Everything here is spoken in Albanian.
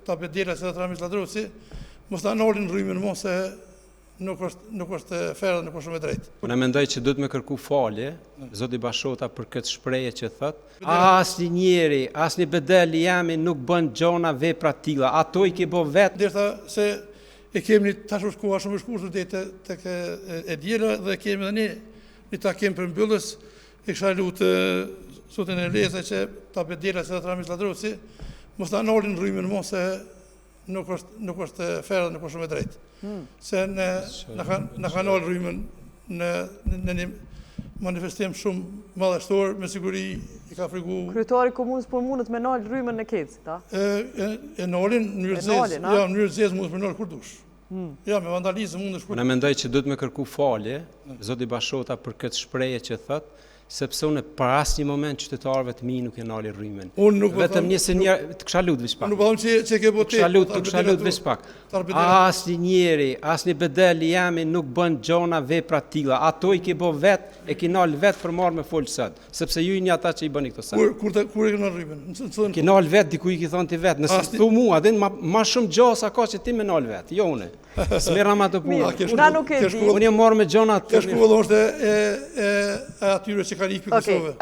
ta bedela si thotë Ramiz Lladrovci, mos ta nalin rrymën mo se nuk është nuk është fer dhe nuk është shumë e drejtë. Unë mendoj që duhet me kërku falje, zoti Bashota për këtë shprehje që thot. Asnjë njeri, asnjë bedel i jemi nuk bën gjona vepra të tilla. Ato i ke bo vet. Derisa se e kemi një tash është koha shumë e shkurtër deri te tek e, e diela dhe kemi edhe një një takim përmbyllës e kisha lutë zotin Elezaj që ta bedela si thotë Ramiz Lladrovci, mos ta nalin rrymën mo se nuk është nuk është fer dhe nuk është shumë e drejtë. Hmm. Se ne na kanë na kanë nalë rrymën në në, në një manifestim shumë madhështor, me siguri i ka frigu... Kryetari i komunës po mundet me nalë rrymën në KEDS, ta? E, e, e nalin në mënyrë zezë, ja, në mënyrë zezë mundet me nalë kur dush. Hmm. Ja, me vandalizëm mundesh kur... Unë mendoj që duhet me kërku falje, zoti Bashota për këtë shprehje që thot, sepse unë për asnjë moment qytetarëve të mi nuk e nali rrymën. Unë nuk po Vetëm një se një, të kisha lut veç pak. Unë nuk po them që që ke botë. Të kisha lut, të kisha lut veç pak. Asnjë njeri, asnjë bedel i jemi nuk bën gjona vepra të tilla. Ato i ke bo vet, e ke nal vet për marrë me fol sot, sepse ju jeni ata që i bëni këto sende. Kur kur të kur e ke nal rrymën? Në cilën? Ke nal vet diku i ke thonë ti vet. Nëse thu mua, din ma, ma shumë gjasa ka që ti me nal vet, jo unë. S'merrna me ato punë. Na nuk e di. Unë jam marrë me gjona të. Ke shkuar është e e e atyre që kanë ikë prej Kosovës.